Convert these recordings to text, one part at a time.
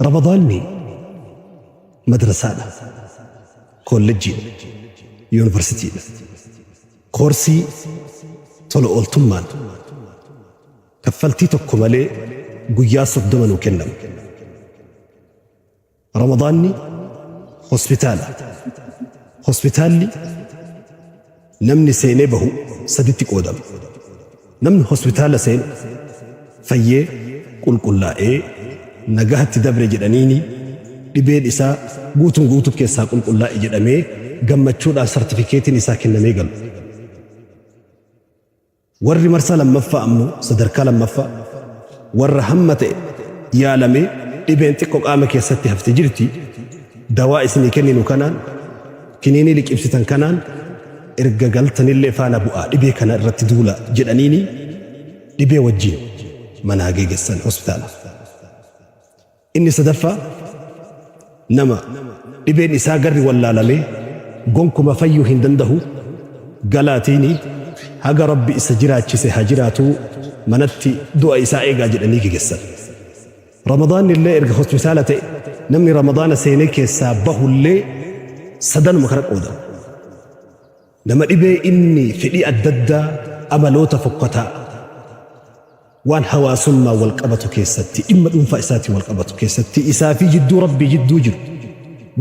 Ramadaanni madrasaadha, kollejjiidha, yuunivarsiitiidha. Koorsii tola ooltummaan kaffaltii tokko malee guyyaa 30 nuu kennamu. Ramadaanni hospitaala. Hospitaalli namni seenee bahu saditti qoodama. Namni hospitaala seenu fayyee qulqullaa'ee nagahatti dabre jedhaniini dhibeen isaa guutuun guutuu keessaa qulqullaa'e jedhamee gammachuudhaan sartifikeetiin isaa kennamee galu. Warri marsaa lammaffaa ammoo, sadarkaa lammaffaa, warra hamma ta'e yaalamee dhibeen xiqqo qaama keessatti hafte jirti, dawaa isinii kenninu kanaan, kiniinii liqimsitan kanaan erga galtanillee faana bu'aa dhibee kana irratti duulaa jedhaniinii dhibee wajjin manaa geegessan hospitaala. Inni sadaffaa nama dhibeen isaa garri wallaalamee gonkuma fayyuu hin dandahu galaatiini haga Rabbi isa jiraachise haa jiraatuu manatti du'a isaa eegaa jedhanii gegessan. Ramadaanni illee erga hospitaala ta'e namni Ramadaana seenee keessaa bahullee sadanuma kana qoodama. Nama dhibee inni fedhii addaddaa amaloota fokkataa waan hawaasummaan wal qabatu keessatti, dhimma dhuunfaa isaatiin wal qabatu keessatti, isaa fi jidduu Rabbii jidduu jiru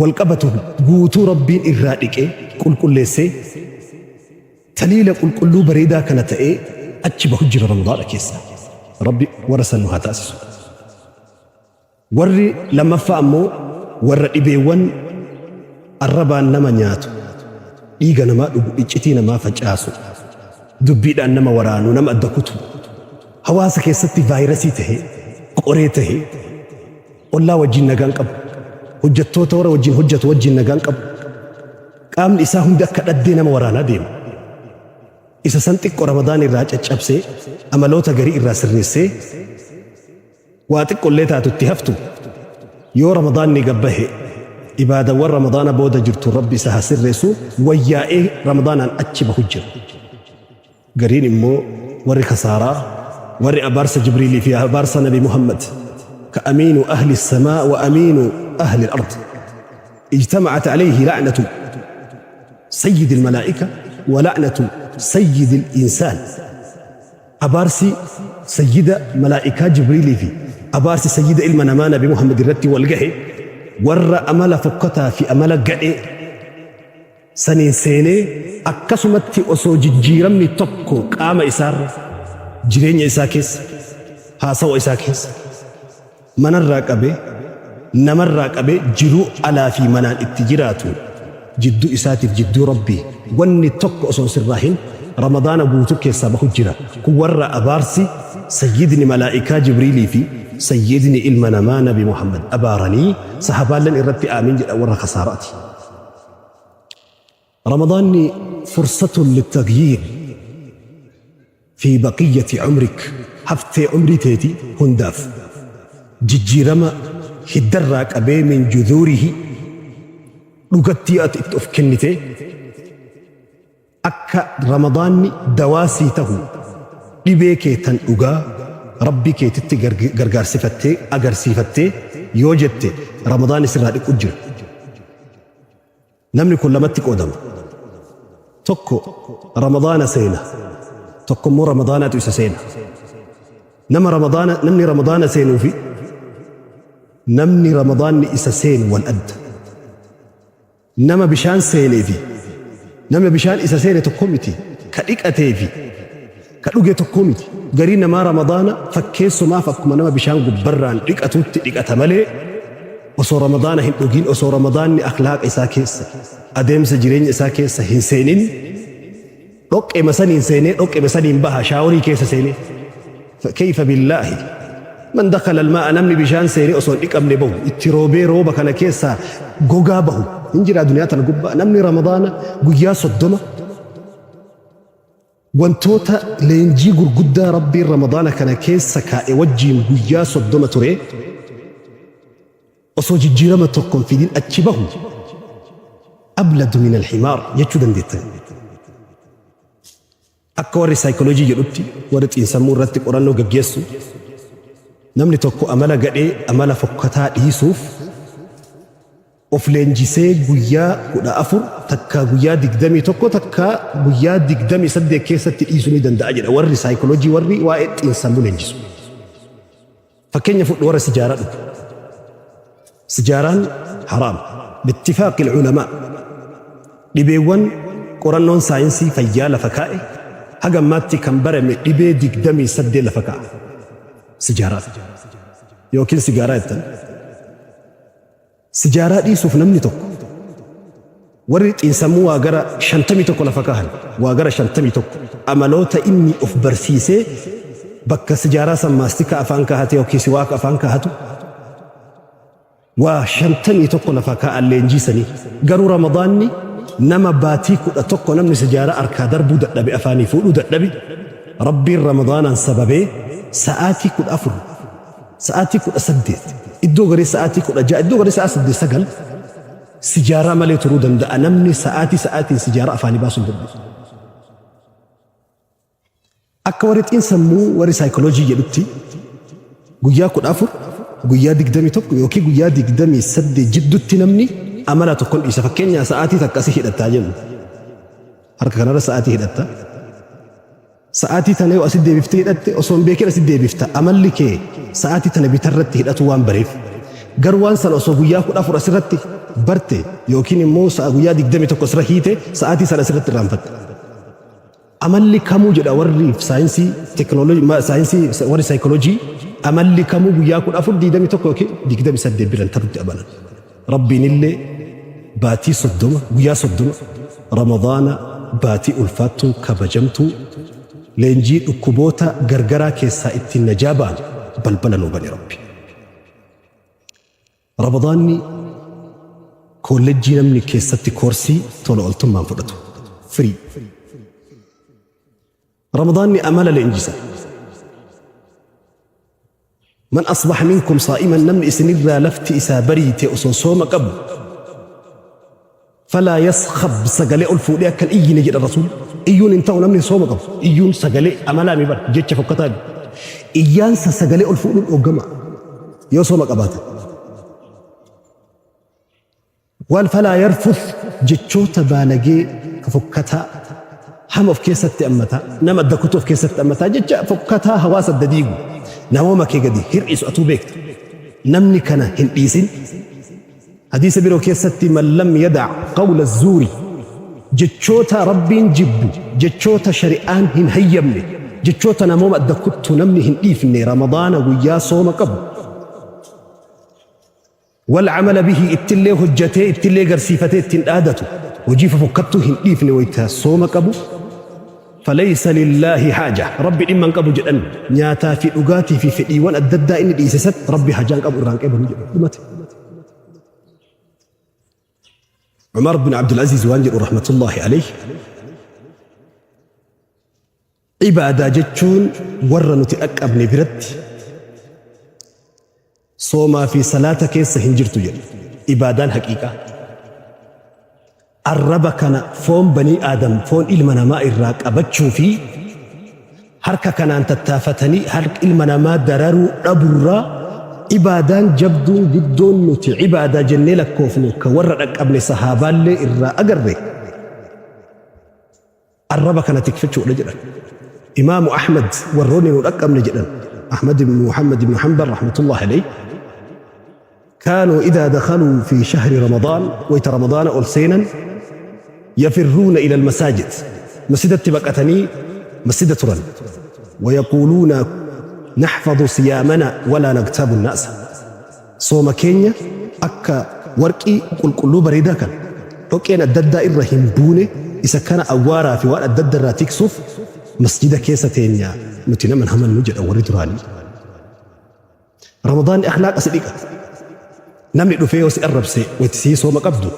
wal qabatu guutuu Rabbiin irraa dhiqee qulqulleessee taliila qulqulluu bareedaa kana ta'ee achi bahu jira Ramadaana keessa. Rabbi warra san nu haa taasisu. Warri lammaffaa ammoo warra dhibeewwan arrabaan nama nyaatu, dhiiga namaa dhugu, iccitii namaa facaasu, dubbiidhaan nama waraanu, nama adda kutu, hawaasa keessatti vaayirasii tahe, qoree tahe, ollaa wajjin nagaa hin qabu, hojjettoota warra wajjin hojjetu wajjin nagaa hin qabu, qaamni isaa hundi akka dhaddee nama waraanaa deema. Isa san xiqqo Ramadaan irraa caccabsee, amaloota garii irraa sirreessee, Waa xiqqollee taatu itti haftu yoo ramadaanni gad bahe ibaadawwan ramadaana booda jirtu Rabbi isa haa sirreessu wayyaa'ee ramadaanaan achi bahu jira. Gariin immoo warri kasaaraa warri abaarsa Jibriilii fi abaarsa Nabi Muhammad ka amiinu ahli samaa wa amiinu ahli al-ard ijtama'at alayhi la'natu sayyidi al-malaa'ika wa la'natu sayyidi al-insaan. Abaarsi sayyida malaa'ikaa Jibriilii fi abaarsi sayyida ilma namaa Nabi Muhammad irratti wal gahe warra amala fokkataa fi amala gadhee saniin seenee akkasumatti osoo jijjiiramni tokko qaama isaarra, jireenya isaa keessa, haasawa isaa keessa, manarraa qabee, namarraa qabee jiruu alaa fi manaan itti jiraatu jidduu isaatiif jidduu Rabbii wanni tokko osoo hin sirraahin Ramadaana guutuu keessaa bahu jira. Kun warra abaarsi sayyidni malaa'ikaa Jibriilii fi sayyidni ilma namaa Nabi Muhammad abaaranii sahabaalleen irratti aamiin jedhan warra kasaaraati. Ramadaanni fursatun littaghyiir fi baqiyyati umrik haftee umrii teetii hundaaf jijjiirama hiddarraa qabee min juzuurihi dhugattii ati itti of kennitee akka Ramadaanni dawaa sii tahu dhibee kee tan dhugaa Rabbii keetitti gargaarsifattee agarsiifattee yoo jette Ramadaanni sirraa dhiqu jira. Namni kun lamatti qoodama. Tokko Ramadaana seena. Tokko immoo Ramadaanatu isa seena. Nama Ramadaana, namni Ramadaana seenuu fi namni Ramadaanni isa seenu wal adda. Nama bishaan seenee fi nama bishaan isa seene tokko miti. Ka dhiqatee fi ka dhuge tokko miti. Garii namaa Ramadaana fakkeessumaaf akkuma nama bishaan gubbarraan dhiqatutti dhiqata malee Osoo Ramadaana hin dhugin, osoo Ramadaanni akhlaaqa isaa keessa, adeemsa jireenya isaa keessa hin seenin, dhoqqeema saniin seenee, dhoqqeema saniin baha, shaaworii keessa seenee. Kayfa billaahi man dakhala almaa'a namni bishaan seenee osoo hin dhiqamne bahu, itti roobee rooba kana keessaa gogaa bahu hin jira duniyaa tana gubbaa. Namni Ramadaana guyyaa 30 Wantoota leenjii gurguddaa Rabbiin Ramadaana kana keessa kaa'e wajjiin guyyaa 30 turee osoo jijjiirama tokko hin fidin achi bahu abladu min alhimaar jechuu dandeettan. Akka warri saayikoloojii jedhutti warri xiinsammuu irratti qorannoo gaggeessu Namni tokko amala gadhee, amala fokkataa dhiisuuf of leenjisee guyyaa 14 takkaa guyyaa 21 takkaa guyyaa 28 keessatti dhiisuu ni danda'a jedha warri saayikoloojii, warri waa'ee xiinsammuu leenjisu. Fakkeenya fudhu, warra sijaaraa dhugu. Sijaaraan haraam. Bittifaaqil ulamaa. Dhibeewwan qorannoon saayinsii fayyaa lafa kaa'e haga ammaatti kan barame dhibee 28 lafa kaa'a. Sijaaraa yookiin sigaaraa jettan. Sijaaraa dhiisuuf namni tokko, warri xiinsammuu waa gara 51 lafa kaahan, waa gara 51 amaloota inni of barsiisee bakka sijaaraa san maastikaa afaan kaahate yookiin siwaaka afaan kaahatu waa 51 lafa kaa'an leenjiisanii. Garuu Ramadaanni nama baatii 11 namni sijaaraa harkaa darbuu dadhabe, afaanii fuudhuu dadhabe, Rabbiin Ramadaanaan sababee sa'aatii 14, sa'aatii 18, iddoo garii sa'aatii 16, iddoo garii sa'a 8, 9 sijaaraa malee turuu danda'a, namni sa'aatii sa'aatiin sijaaraa afaanii baasuu hin danda'u. Akka warri xiinsammuu, warri saayikoloojii jedhutti, guyyaa 14, guyyaa 21 yookiin guyyaa 28 jidduutti namni amala tokkon dhiisa. Fakkeenyaa sa'aatii takka asii hidhattaa jennu. Harka kanarra sa'aatii hidhatta. Sa'aatii tana yoo asitti deebiftee hidhatte, osoo hin beekin asitti deebifta. Amalli kee sa'aatii tana bitarratti hidhatu waan bareef. Garuu waan sana osoo guyyaa 14 asirratti barte yookiin immoo sa'a guyyaa 21 asirra hiite, sa'aatii sana asirratti irraanfatta. Amalli kamuu jedha warri saayinsii teekinooloojii, saayinsii warri saayikooloojii, amalli kamuu guyyaa 14, 21 yookiin 28 biran tarutti amanan. Rabbiin illee baatii 30, guyyaa 30 Ramadaana, baatii ulfaattuu kabajamtuu, leenjii dhukkuboota gargaraa keessaa ittiin najaa ba'an balbala nuu bane Rabbi. Ramadaanni koolleejjii namni keessatti koorsii tola ooltummaan fudhatu. Free. Ramadaanni amala leenjisa. Man asbaha minkum saa'iman, namni isinirraa lafti isaa bariite osoo sooma qabu, falaa yaskhab, sagalee ol fuudhee akka hin iyyine jedha Rasuul. Iyyuun hin ta'u, namni sooma qabu. Iyyuun sagalee amalaa mi bar jecha fokkataa. Iyyaansa sagalee ol fuudhuun dhoggama yoo sooma qabaatan. Wal falaa yarfuth, jechoota baalagee fokkataa hama of keessatti ammataa, nama adda kutuu of keessatti ammataa, jecha fokkataa hawaasa adda diigu, namooma kee gadi hir'isu atuu beekta. Namni kana hin dhiisin. Hadiisa biroo keessatti, man lam yadac qawla zuuri, jechoota Rabbiin jibbu, jechoota shari'aan hin hayyamne, jechoota namooma adda kuttu namni hin dhiifne Ramadaana guyyaa sooma qabu, wal amala bihi, ittillee hojjatee, ittillee garsiifatee, ittiin dhaadatu, hojii fofokkattuu hin dhiifne wayta sooma qabu, falaysa lillaahi haaja, Rabbi dhimma hin qabu jedhan. Nyaataa fi dhugaatii fi fedhiiwwan adda addaa inni dhiise san Rabbi hajaa hin qabu, irraa hin qeebalu jedhan, dhumate. Umar bin Abdul Aziz waan jedhu rahmatullahi alayhi, ibaadaa jechuun warra nuti dhaqqabne biratti soomaa fi salaata keessa hin jirtu jedhu. Ibaadaan haqiiqaa arraba kana foon banii Aadam, foon ilma namaa irraa qabachuu fi harka kanaan tattaafatanii harka ilma namaa dararuu dhaburraa ibaadaan jabduun guddoon nuti ibaadaa jennee lakkoofnu, ka warra dhaqqabne sahaabaallee irraa agarre, arraba kana tikfachuudha jedhan. Imaamu Ahmad, warroonni nu dhaqqabne jedhan, Ahmad ibn Muhammad ibn Hanbal rahmatullahi alayhi, كانوا إذا دخلوا في شهر رمضان، ويت رمضان أول سينا، يفرون إلى المساجد، مسجد بقتني مسجد ترن، ويقولون نحفظ صيامنا ولا نغتاب الناس. Sooma keenya akka warqii qulqulluu bareedaa kan dhoqqeen adda addaa irra hin buune, isa kana awwaaraa fi waan adda adda irraa tiksuuf masjida keessa teenya, nuti nama hin hamannu jedha warri duraanii. Ramadaanni akhlaaqa si dhiqa. Namni dhufee yoo si arrabse wayiti sii sooma qabdu,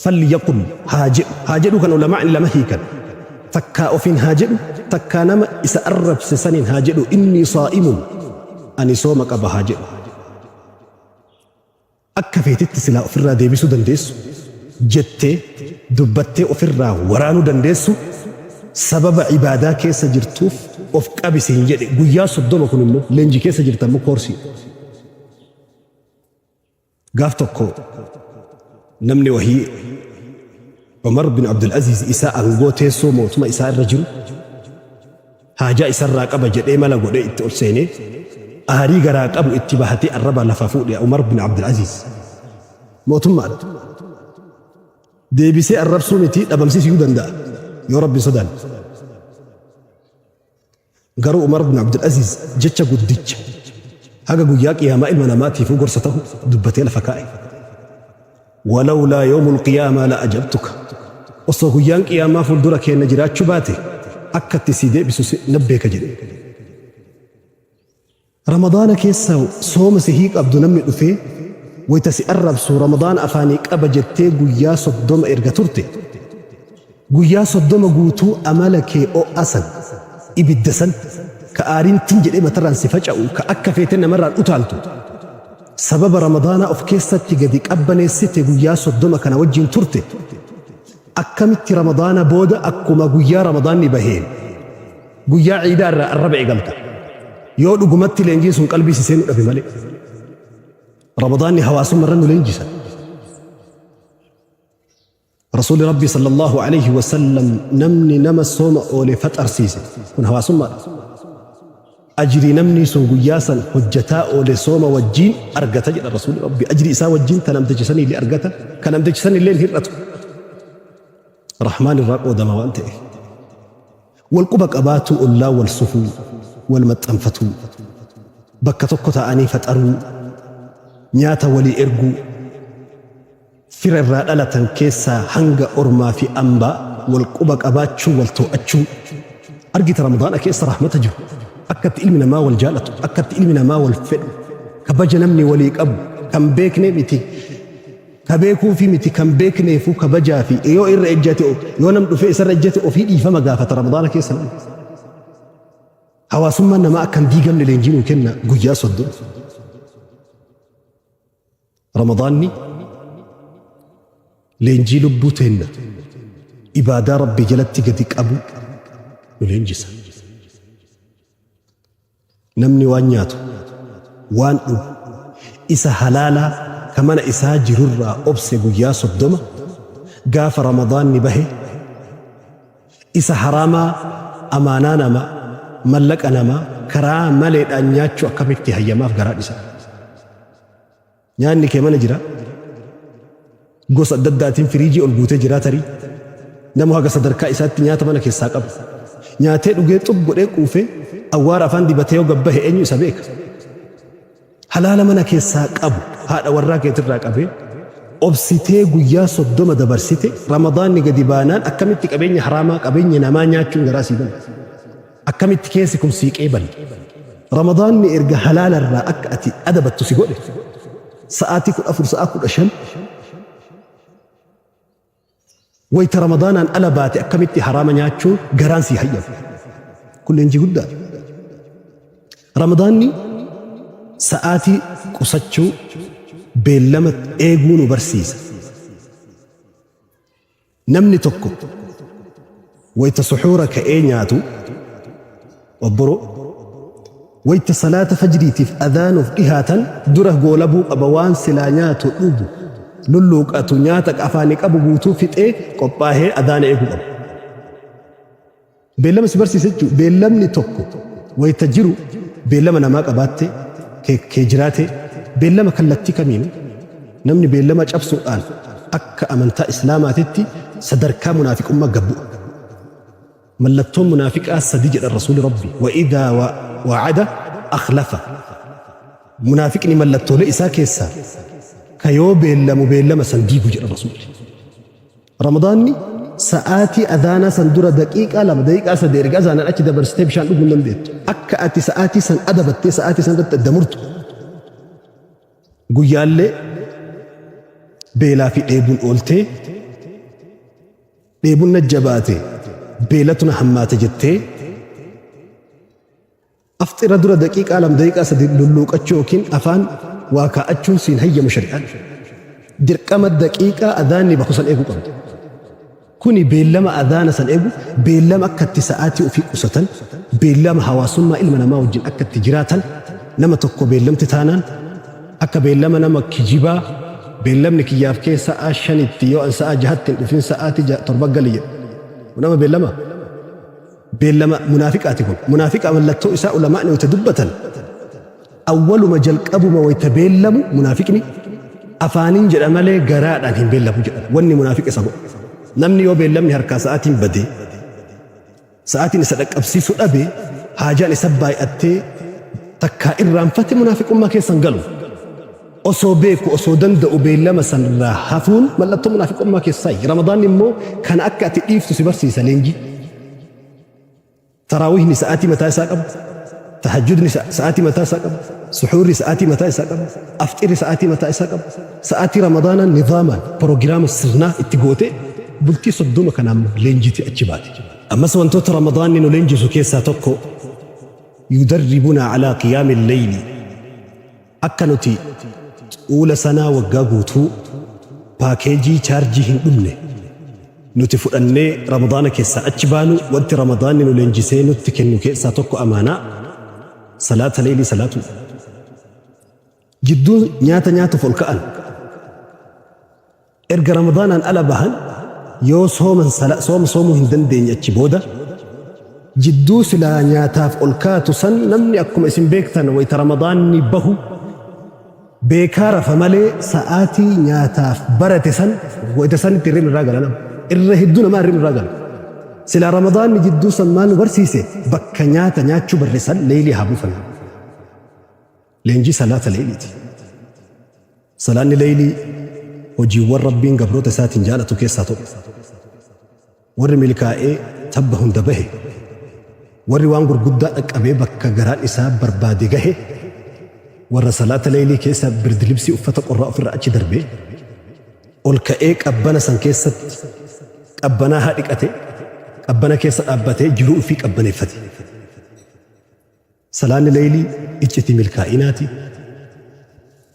falyaqul, haa jedhu. Haa jedhu kan ulamaa'ni lama hiikan. Takkaa ofiin haa jedhu, takkaa nama isa arrabse saniin haa jedhu, inni saa'imun, ani sooma qaba haa jedhu. Akka feetetti silaa ofirraa deebisuu dandeessu, jettee dubbattee ofirraa waraanuu dandeessu, sababa ibaadaa keessa jirtuuf. Of qabi siin jedhe guyyaa 30 kun immoo leenjii keessa jirta immoo koorsii. Gaaf tokko namni wahii Umar bin Abdul Aziz isaa aangoo teessoo mootuma isaa irra jiru haajaa isarraa qaba jedhee mala godhee itti ol seenee aarii garaa qabu itti bahatee arraba lafa fuudhe. Umar bin Abdul Aziz mootummaadha. Deebisee arrabsuu miti, dhabamsiisuu danda'a yoo Rabbi sodaanne. Garuu Umar bin Abdul Aziz jecha guddicha haga guyyaa qiyaamaa ilma namaatiifuu gorsa ta'u dubbatee lafa kaa'e. "ولولا يوم القيامة لأجبتك." Osoo guyyaan qiyaamaa fuuldura keenya jiraachuu baate akka itti si deebisu na beeka jedhe. Ramadaana keessa sooma sihii qabdu namni dhufee wayita si arrabsu, Ramadaana afaanii qaba jettee guyyaa 30 erga turte, guyyaa 30 guutuu amala kee ho'a san, ibidda san ka aariin tin jedhee matarraan si faca'u, ka akka feete namarraan utaaltu, sababa Ramadaanaa of keessatti gadi qabbaneessite, guyyaa 30 kana wajjin turte, akkamitti Ramadaana booda akkuma guyyaa Ramadaanni baheen guyyaa ciidaa irraa arraba eegalta, yoo dhugumatti leenjiin sun qalbii si seenuu dhabe malee? Ramadaanni hawaasummaa irra nu leenjisa. Rasuulli Rabbii صلى الله عليه وسلم namni nama sooma oole faxarsiise, kun hawaasummaadha, ajrii namni sun guyyaa san hojjataa oole sooma wajjiin argata jedha Rasuulli Rabbii. Ajrii isaa wajjiin ta namtichi san illee argata, ka namtichi san illee hin hir'atu, Rahmaan irraa qoodama waan ta'eef. Wal quba qabaatuu, ollaa wal sufuu, wal maxxanfatuu, bakka tokko ta'anii faxaruu, nyaata walii erguu, fira irraa dhalatan keessaa hanga ormaa fi ambaa wal quba qabaachuu, wal to'achuu argita. Ramadaana keessa rahmata jiru, akkatti ilmi namaa wal jaalatu, akkatti ilmi namaa wal fedhu, kabaja namni walii qabu kan beekne miti, ka beekuufi miti, kan beekneefuu kabajaa fi yoo irra ejjate, yoo nam dhufee isarra ejjate ofii dhiifama gaafata. Ramadaana keessa namni hawaasummaan namaa akka hin diigamne leenjii nuu kenna guyyaa 30. Ramadaanni leenjii lubbuu teenna ibaadaa Rabbii jalatti gadi qabu nu leenjisa. Namni waan nyaatu, waan dhugu isa halaalaa ka mana isaa jirurraa obse guyyaa 30, gaafa Ramadaanni bahe isa haraamaa, amaanaa namaa, mallaqa namaa karaa maleedhaan nyaachuu akkamitti hayyamaaf garaa dhisa? Nyaanni kee mana jira, gosa adda addaatiin firiijii ol guutee jira. Tarii nama haga sadarkaa isaatti nyaata mana keessaa qaba. Nyaatee, dhugee, xub godhee, quufee, awwaara afaan dibatee yoo gabbahe eenyu isa beeka? Halaala mana keessaa qabu haadha warraa keetirraa qabee obsitee guyyaa 30 dabarsite, Ramadaanni gadi baanaan akkamitti qabeenya haraamaa, qabeenya namaa nyaachuun garaa sii bana? Akkamitti keessi kun sii qeebale? Ramadaanni erga halaala irraa akka ati adabattu si godhe, sa'aatii 14, sa'a 15 wayita Ramadaanaan ala baate akkamitti haraama nyaachuun garaan sii hayyamu? Kun leenjii guddaadha. Ramadaanni sa'aatii qusachuu, beellama eeguu nu barsiisa. Namni tokko wayita suxuura ka'ee nyaatu, obboroo wayita salaata fajriitiif adaanuuf dhihaatan dura goolabuu qaba. Waan silaa nyaatu, dhugu, lulluuqatu, nyaata afaanii qabu guutuu fixee qophaahee adaana eeguu qaba. Beellama si barsiisa jechuudha. Beellamni tokko wayita jiru, beellama namaa qabaatte, kee jiraate, beellama kallattii kamiinu namni beellama cabsuudhaan akka amantaa Islaamaatitti sadarkaa munaafiqummaa gabbu'a. Mallattoon munaafiqaa sadi jedha Rasuuli Rabbi. وإذا وعد أخلف. Munaafiqni mallattoolee isaa keessaa ka yoo beellamu beellama san diigu jedha Rasuulli. Ramadaanni sa'aatii adaanaa san dura daqiiqaa 2, daqiiqaa 3 erga azaanaan achi dabarsitee bishaan dhuguu hin dandeettu. Akka ati sa'aatii san adabattee sa'aatii san irratti adda murtu. Guyyaallee beelaa fi dheebuun ooltee, dheebuun na jabaate, beelatu na hammaate jettee afxira dura daqiiqaa 2, daqiiqaa 3 lulluuqachuu yookiin afaan waa kaa'achuun siin hayyamu shari'aan. Dirqama daqiiqaa adaanni bahu san eeguu qabda. Kuni beellama adhaana san eegu, beellama akka itti sa'aatii ofii qusatan, beellama hawaasummaa ilma namaa wajjin akka itti jiraatan, nama tokko beellamti taanaan akka beellama nama kijibaa, beellamni kiyyaaf kee sa'aa 5tti, yoo an sa'aa 6tti hin dhufin sa'aatii 7 gali jedhu. Nama beellama? Beellama munaafiqaati kun. Munaafiqa mallattoo isaa ulamaa'ni wayta dubbatan, awwaluma jalqabuma wayta beellamu munaafiqni afaanin jedha malee garaadhaan hin beellamu jedhan. Wanni munaafiqa isa godhu. Namni yoo beellamni harkaa sa'aatiin bade, sa'aatiin isa dhaqqabsiisu dhabe, haajaan isa baay'attee takkaa irraanfate, munaafiqummaa keessa hin galu. Osoo beeku, osoo danda'u beellama sanirraa hafuun mallattoo munaafiqummaa keessaayi. Ramadaanni immoo kana akka ati dhiiftu si barsiisa leenjii. Taraawihni sa'aatii mataa isaa qaba. Tahajjudni sa'aatii mataa isaa qaba. Suhuurri sa'aatii mataa isaa qaba. Afxirri sa'aatii mataa isaa qaba. Sa'aatii Ramadaanaa nizaamaan proogiraama sirnaa itti gootee bultii 30 kanaan leenjitee achi baate. Ammas wantoota Ramadaanni nu leenjisu keessaa tokko, yudarribunaa alaa qiyaamil leyli, akka nuti xuula sanaa waggaa guutuu paakeejii chaarjii hin dhumne nuti fudhannee Ramadaana keessaa achi baanu, wanti Ramadaanni nu leenjisee nutti kennu keessaa tokko amaanaa salaata leeylii salaatuudha. Jidduu nyaata nyaatuuf ol ka'an, erga Ramadaanaan ala bahan, yoo sooman sooma soomuu hin dandeenye, achi booda jidduu silaa nyaataaf ol kaatu san, namni akkuma isin beektan wayita Ramadaanni bahu beekaa rafa malee, sa'aatii nyaataaf barate san wayita sanitti hirribni irraa gala. Nama irra hedduu namaa hirribni irraa gala. Silaa Ramadaanni jidduu san maal nu barsiise? Bakka nyaata nyaachuu barre san leeylii haa buufannu. Leenjii salaata leeyliiti. Salaanni leeylii hojiiwwan Rabbiin gabroota isaatiin jaalatu keessaa tokko. Warri milkaa'ee tabba hunda bahe, warri waan gurguddaa dhaqqabee bakka garaan isaa barbaade gahe, warra salaata leeylii keessa birdilibsii uffata qorraa ofirraa achi darbee, ol ka'ee qabbana san keessatti qabbanaahaa dhiqate, qabbana keessa dhaabbatee jiruu ufii qabbaneeffate. Salaanni leeylii iccitii milkaa'inaati.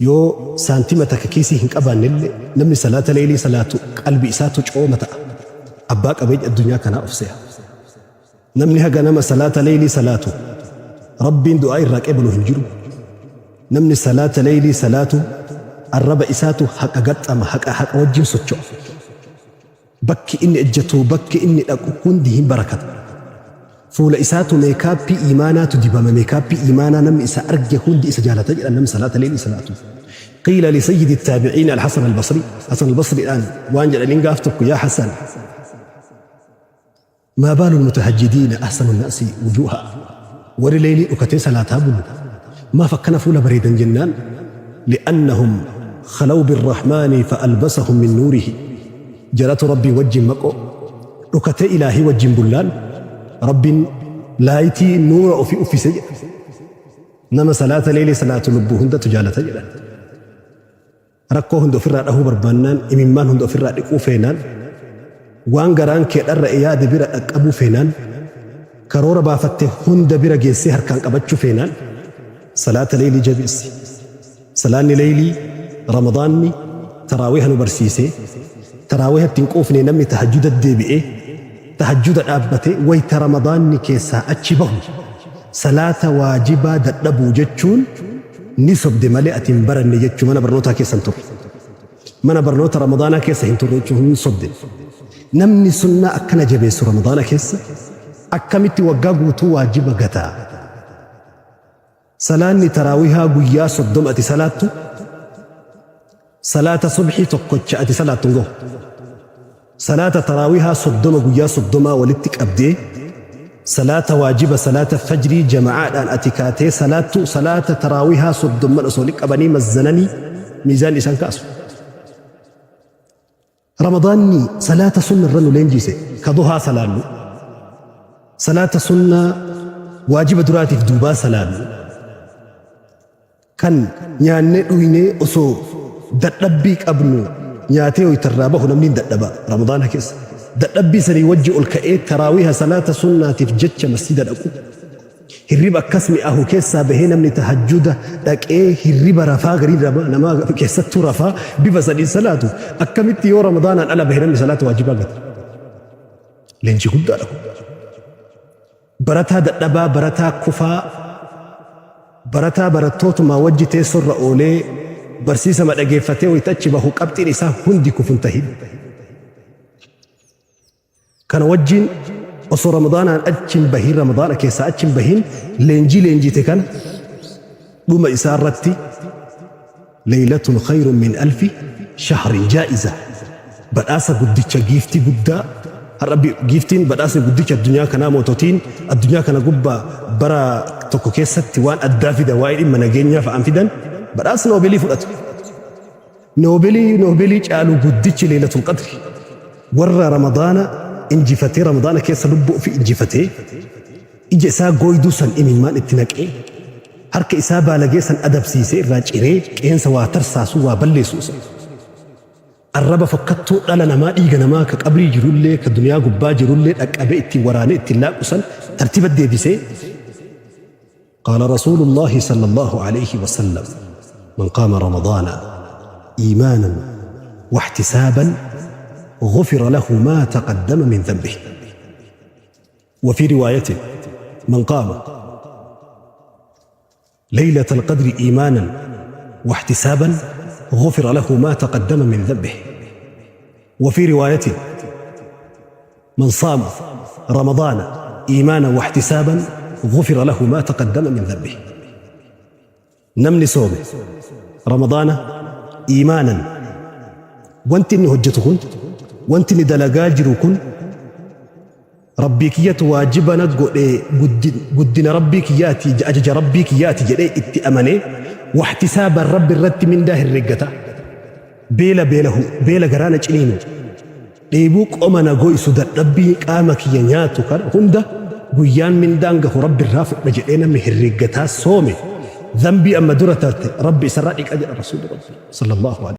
Yoo saantima takka kiisii hin qabaannellee, namni salaata leeylii salaatu qalbii isaatu cooma ta'a. Abbaa qabeenya addunyaa kanaa of seha. Namni haga nama salaata leeylii salaatu Rabbiin du'aa irraa qeebalu hin jiru. Namni salaata leeylii salaatu arraba isaatu haqa gaxxama, haqa haqa wajjin socho'a. Bakki inni ejjatu, bakki inni dhaqu hundi hin barakata. Fuula isaatu meekaappii iimaanaatu dibama, meekaappii iimaanaa namni isa arge hundi isa jaalata jedhan namni salaata leeylii salaatu. Qiila li sayyidi taabi'iin al-Hasan al-Basri, Hasan al-Basriidhaan waan jedhaniin gaaf tokko, yaa Hasan, maa baalu al-mutahajjidiina ahsanu an-naasi wujuuha, warri leeylii dhukatee salaataa bulu maaf akkana fuula bareedan jennaan, li'annahum khalaw birrahmaani fa'albasahum min nuurihi, jaratu Rabbii wajjin maqoo dhukatee Ilaahii wajjin bullaan Rabbiin laayitii nuura ofii uffise jedha. Nama salaata leeylii salaatu lubbuu hundatu jaalata jedhan. Rakkoo hunda ofirraa dhahuu barbaannaan, imimmaan hunda ofirraa dhiquu feenaan, waan garaan kee dharra'e yaade bira dhaqqabuu feenaan, karoora baafatte hunda bira geessee harkaan qabachuu feenaan, salaata leeylii jabeessi. Salaanni leeylii Ramadaanni taraawiha nu barsiisee, taraawiha itti hin quufne, namni tahajjuda deebi'ee, tahajjuda dhaabbatee wayta Ramadaanni keessaa achi bahu salaata waajibaa dadhabuu jechuun ni sobde malee ati hin baranne jechuu, mana barnootaa keessa hin turre. Mana barnoota Ramadaanaa keessa hin turre jechuun hin sobde. Namni sunnaa akkana jabeessu Ramadaana keessa akkamitti waggaa guutuu waajiba gataa? Salaanni taraawihaa guyyaa 30 ati salaattu salaata subhii tokkocha ati salaattu hin gahu. Salaata taraawihaa 30 guyyaa 30 walitti qabdee, salaata waajiba salaata fajrii jama'aadhaan ati kaatee salaattu, salaata taraawihaa 30 osoo walitti qabanii mazzananii miizaan isaan kaasu. Ramadaanni salaata sunna irra nu leenjise, ka duhaa salaannu, salaata sunnaa waajiba duraatiif duubaa salaannu, kan nyaannee dhuynee osoo dadhabbii qabnu nyaatee waytarraa bahu namni hin dadhaba Ramadaana keessa. Dadhabbii sanii wajji ol ka'ee taraawiha salaata sunnaatiif jecha masjida dhaqu. Hirriba akkas mi'aahu keessaa bahee namni tahajjuda dhaqee, hirriba rafaa garii namaa keessattuu rafaa bifa saniin salaatu, akkamitti yoo Ramadaanaan ala bahe namni salaata waajibaa gata? Leenjii guddaadha kun. Barataa dadhabaa, barataa kufaa, barataa barattootumaa wajji teessoorra oolee barsiisama dhageeffatee wayita achi bahu qabxiin isaa hundi kufu hin tahin. Kana wajjin osoo Ramadaanaan achi hin bahin, Ramadaana keessaa achi hin bahin, leenjii leenjite kana dhuma isaa irratti leeylatun khayrun min alfi shahrin, jaa'iza, badhaasa guddicha, giiftii guddaa. Har'a giiftiin, badhaasni guddicha addunyaa kanaa, moototiin addunyaa kana gubbaa bara tokko keessatti waan addaa fida, waa'ee dhimma nageenyaa fa'aan fidan, badhaasa Noobelii fudhatu. Noobelii Noobelii caalu guddichi Leeylatul Qadri. Warra Ramadaana injifatee, Ramadaana keessa lubbuu ofii injifatee, ija isaa gooyduu san imimmaan itti naqee, harka isaa baalagee san adabsiisee irraa ciree, qeensa waa tarsaasu waa balleessu isa, arraba fokkattuu dhala namaa, dhiiga namaa ka qabrii jirullee ka duniyaa gubbaa jirullee dhaqqabee ittiin waraanee ittiin laaqu san tartiiba deebisee. قال رسول الله صلى الله عليه وسلم: من قام رمضان إيمانا واحتسابا غفر له ما تقدم من ذنبه. وفي رواية: من قام ليلة القدر إيمانا واحتسابا غفر له ما تقدم من ذنبه. وفي رواية: من صام رمضان إيمانا واحتسابا غفر له ما تقدم من ذنبه. Namni soome Ramadaana iimaanan, wanti inni hojjetu kun, wanti inni dalagaa jiru kun, Rabbii kiyyatu waajiba na godhe, guddina Rabbii kiyyaati, ajaja Rabbii kiyyaati jedhee itti amanee, واحتسابا, Rabbi irratti mindaa herreggata, beela beelahu, beela garaa na ciniinu, dheebuu qoma na goysu, dadhabbii qaama kiyya nyaatu kana hunda guyyaan mindaan gahu Rabbi irraa fudha jedhee namni herreggataa soome, zambii amma dura tarte Rabbi isarraa dhiqa jedha Rasuulli Rabbi صلى الله عليه.